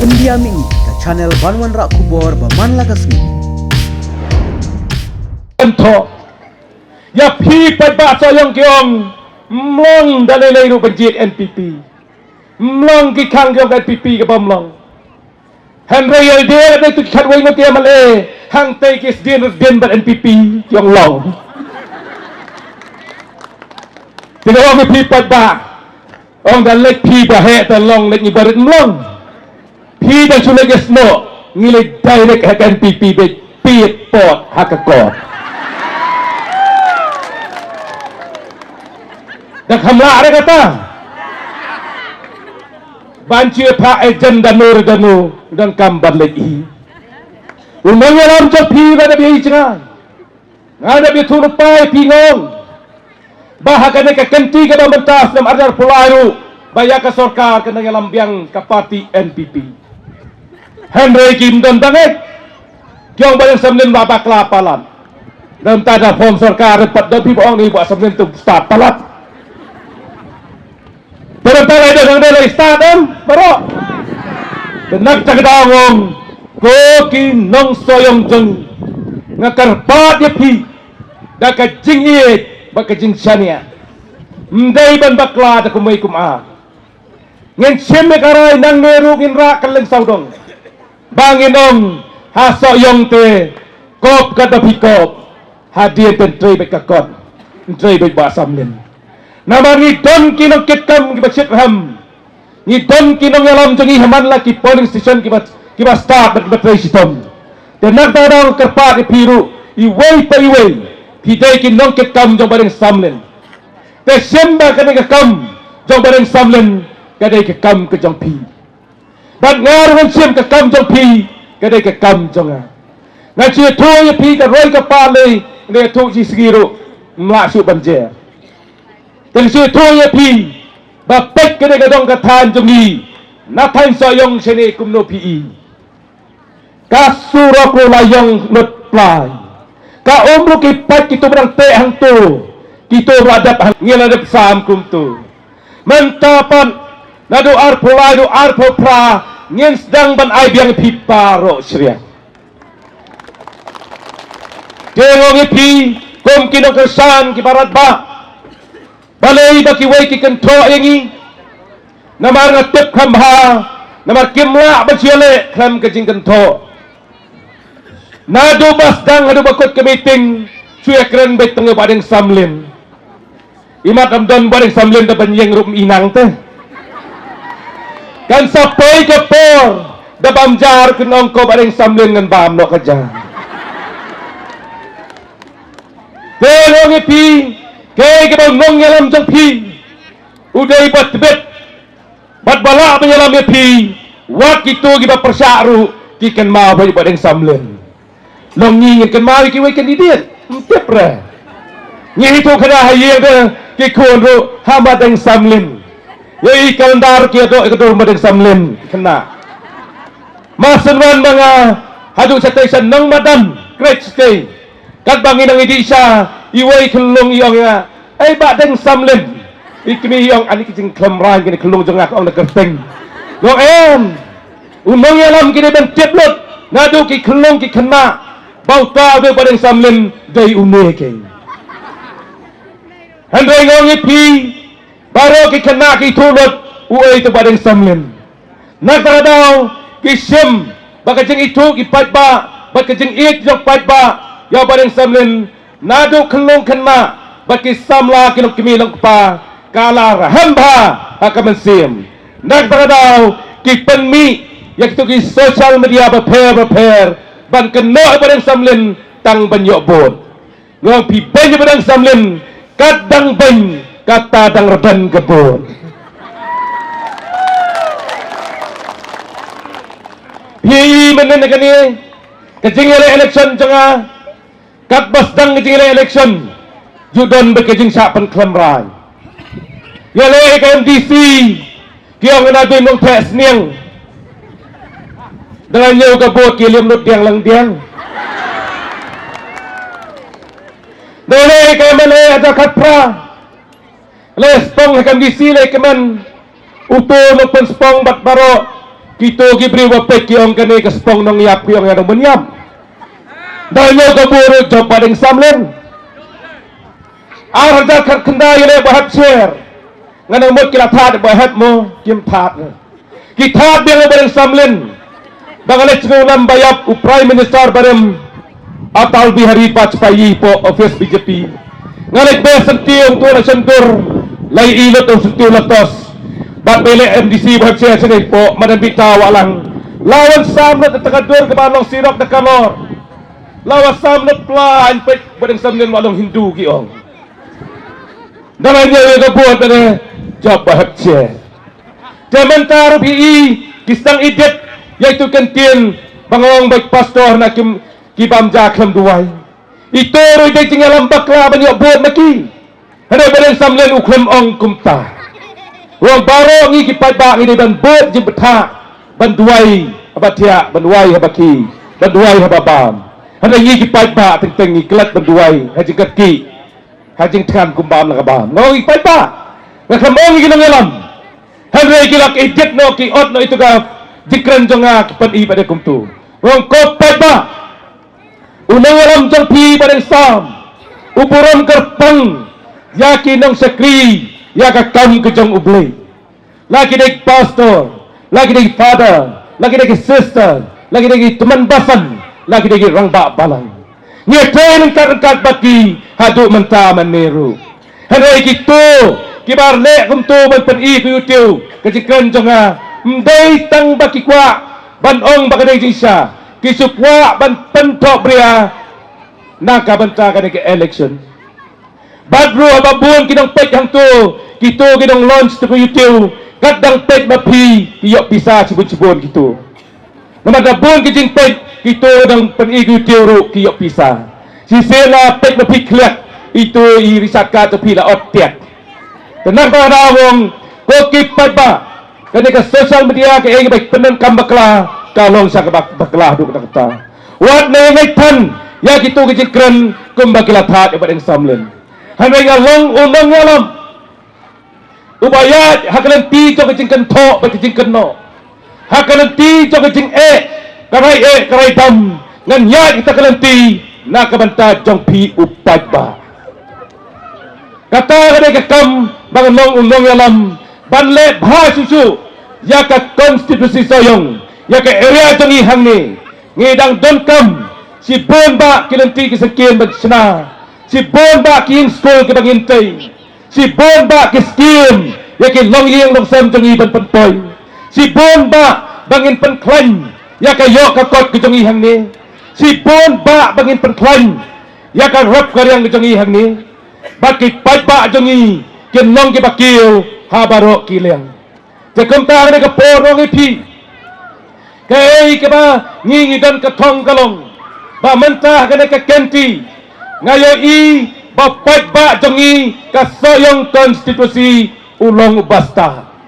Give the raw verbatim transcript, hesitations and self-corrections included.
India Mini, ka channel ban wanrah khubor ba man la ka sngi. Kynthoh ïa phi paidbah Sohiong, ki ong ym long da lei lei ruh ban jied N P P. Ym long, ki khang ki ong ka N P P kaba ym long. Hynrei ïa dei, dei tu ki khatwei ngut ki M L A hangtei ki sdien sdien bad N P P, ki ong long. Te nga ong ïa phi paidbah, ong da leit phi ba heh, te long leit ngi barit, ym long. Phi dang shu leit ïasnoh, ngi leit direct ha ka N P P, beit phi pot ha ka kot. Da kham lah re kata. Ban shu ïa phah agenda no re da no, dang kam ban leit hi. U nongïalam jong phi ba da bia hi jngai. Nga da bia thuh lypa ïa phi, nga ong ba ha kane ka kynti kaba mynta snem arhajar arphew lai ruh, ba ïa ka sorkar ka nongïalam biang ka party N P P. Hynrei kim don dang eh. Ki ong Bah Deng Samlin ba bakla palat. Dang ta da form sorkar, pat don phi ba ong ni Bah Samlin tu stad palat. Te dang ta lai dang dang lai stad em baroh. Te nangta ka daw nga ong, ko ki nong Sohiong jong, nga kyrpad ïa phi da ka jingïeit bad ka jingshaniah. Ym dei ban bakla da kumwei kumar. Ngin shim ïa ka rai nangne ruh, ngin rah kylleng sawdong. Ba ngin ong ha Sohiong te, kop kat ba phi kop, hadien te yn trei beit ka kot, yn trei beit Bah Samlin. Namar ngi don ki nongkitkam kiba shitrhem. Ngi don ki nongïalam jong ngi ha man la ki polling station kiba, kiba stad bad kiba trei shitom. Te nangta nga kyrpad ïa phi ruh, iwei pa iwei, phi dei ki nongkitkam jong Bah Deng Samlin. Te shim ba kane ka kam jong Bah Deng Samlin ka dei ka kam ka jong phi. Bad nga ruh ngan shim ka kam jong phi ka dei ka kam jong nga. Ngan shu ïathuh ïa phi ka roi ka par lei, ngan ïathuh shi sngi ruh ym lah shuh ban jer. Te ngan shu ïathuh ïa phi ba peit kane ka dong ka thaiñ jong ngi, na thaiñ Sohiong shane kumno phi i. Ka surok ruh la ïong lut plai. Ka um ruh ki pait, kito ba dang teh hangto, kito ba la dep hang, ngi la dep sam kumto. Mynta pat naduh arphew lai, naduh arphew phra, ngin sdang ban ai biang ïa phi baroh shriang. Te nga ong ïa phi kum ki nongkyrshan kiba radbah, balei ba kiwei ki kynthoh ïa ngi? Namar nga tip kham bha, namar kim lah ban shu ïaleh khlem ka jingkynthoh. Naduh ba sdang haduh ba kut ka meeting, shu ïakren beit tang ïa Bah Deng Samlin. Imat ym don Bah Deng Samlin da ban ïeng ruh ym i nangta. Kan sa poi ka por da bam ja ruh kin ong ko Bah Deng Samlin ngan bam noh ka ja. Te nga ong ïa phi, kaei kaba u nongïalam jong phi u dei ba tbit bad ba lah ban ïalam ïa phi, wat kito kiba pyrshah ruh ki kynmaw beit ïa Bah Deng Samlin. Long ngi ngin kynmaw ïa kiwei candidate, ym tip re. Ngi ïathuh khynnah ha ïing de, ki khun ruh ha Bah Deng Samlin. Ïohi ka lyndar ki ïadoh ïa ka dur Bah Deng Samlin, khynnah. Mar shen wan ma nga haduh shatei sha Nongmadan, Kretschde. Katba ngi nang ïadih sha, iwei i khyllung i ong ïa nga, "Ei Bah Deng Samlin." I kmie i ong, "Ani ki jingkhlem rain kine khyllung jong nga," ka ong, "na kyrteng." Nga ong, "Em, u nongïalam ki dei ban tip lut, naduh ki khyllung ki khynnah ba uta u dei Bah Deng Samlin, dei une keiñ." Hynrei nga ong ïa phi, baroh ki khynnah ki ithuh lut uei uta Bah Deng Samlin. Na kata ka daw ki shim ba ka jingithuh ki paidbah bad ka jingïeit jong paidbah ïa u Bah Deng Samlin, naduh khyllung khynnah bad ki samla, ki longkmie longkpa, ka la rhem bha ha ka mynsiem. Na kata ka daw ki pynmih ïa kito ki social media bapher bapher ban kynnoh ïa u Bah Deng Samlin tang ban ïoh vote. Nga ong phi beiñ ïa u Bah Deng Samlin, kat dang beiñ kata dang rben ka vote. Phi i mynnin kane ka jingïaleh election jong nga, katba sdang ka jingïaleh election, ju don bad ka jingshah pynkhlem rain. Ïaleh ka M D C, ki ong nga dei nongtheh sniang. Da la ñiew ka vote ki liam lut diang lang diang. Da ïaleh ka M L A hajar khatphra, la spong ha ka M D C, la kmen uto u nongpynspong bad baroh Kito ki briew ba peit ki ong kane ka spong nongïap, ki ong ïa nongmynïap. Da ñiew ka bor jop Bah Deng Samlin. Ar hajar khatkhyndai ïaleh ba hep sher. Ngan ong mut ki la thad ba hep mo, kim thad. Ki thad biang Bah Deng Samlin. Ba nga leit sngewlem ba ïap u Prime Minister barim Atal Bihari Vajpayee hapoh office B J P. Nga leit beh syntiew hangto na Chandur, la ïohi lut u syntiew la tos. Bad ba ïaleh M D C ba hep sher sha dei hapoh madan bita Wahlang. La wan sam lut da ka dur kaba long sirok da kalor. La wan sam lut pla, yn peit Bah Deng Samlin ba long Hindu ki ong. Da la ñiew ïa ka bor da ne jop ba hep sher. Te mynta ruh phi i ki sdang edit ïa itu kyntien ba nga ong ba ki pastor na kim, ki bam ja khlem duwai. Ito ruh dei jingïalam bakla ban ïoh bor na ki. Hynrei Bah Deng Samlin u khlem ong kumta. U ong baroh ngi ki paidbah ngi dei ban bud jingbatai, ban duwai haba thiah, ban duwai haba khie, ban duwai haba bam. Hynrei ngi ki paidbah teng teng ngi klet ban duwai ha jingkyrkieh, ha jingthngan kum bam la ka bam. Nga ong ngi paidbah, nga khlem ong ngi ki nongïalam. Hynrei ki la edit noh, ki ot noh itu ka jingkren jong nga, ki pyni pat de kumtu. Nga ong ko paidbah, u nongïalam jong phi Bah Deng Sam u burom kyrpang ïa ki nongshakri ïa ka kam ka jong U Blei. La ki dei ki pastor, la ki dei ki father, la ki dei ki sister, la ki dei ki tymmen basan, la ki dei ki rangbah balang. Ngi trei ryngkat ryngkat bad ki haduh mynta mynne ruh. Hynrei kito kiba leh kumto ban pyni ka YouTube, ka jingkren jong nga, ym dei tang ba ki kwah ban ong ba ka dei jingshisha, ki shu kwah ban pynthohbria na ka bynta kane ka election. Bad ruh haba bun ki nongpeit hangto, kito ki nong launch to ka YouTube, kat dang peit ma phi ki ïoh pisa shibun shibun kito. Namar da bun ki jingpeit kito dang pyni ka YouTube ruh ki ïoh pisa. Shisien la peit ma phi khlieh, ito i recharge card jong phi la ot tiat. Te nangta da ong ko ki paidbah, kane ka social media kaei kaba pyndonkam bakla, ka long sha kaba bakla haduh katta katta. Wat nang ngeit than ïa kito ki jingkren kumba ki la thad ïa Bah Deng Samlin. Hynrei nga long u nongïalam uba ïaid ha ka lynti jong ka jingkynthoh bad ka jingkynnoh, ha ka lynti jong ka jingeh, ka rai eh ka rai dam. Ngan ïaid ha kata ka lynti na ka bynta jong phi u paidbah. Kata ka dei ka kam ba nga long u nongïalam ban leh bha shuh shuh ïa ka constituency Sohiong, ïa ka area jong ngi hangne. Ngi dang donkam shibun bah ki lynti ki syngkien ban shna, shibun bah ki ïing skul kiba ngin tei, shibun bah ki skim ïa ki longïing longsem jong ngi ban pynpoi, shibun bah ba ngin pynkhlaiñ ïa ka ïoh ka kot ka jong ngi hangne, shibun bah ba ngin pynkhlaiñ ïa ka rep ka riang ka jong ngi hangne. Bad ki paidbah jong ngi kin long kiba kiew ha baroh ki liang. Te kumta ha kane ka por nga ong ïa phi, kaei kaba ngi ngi don ka thong ka long ba mynta ha kane ka kynti nga ïohi ba paidbah jong ngi ka Sohiong constituency u long u bastad.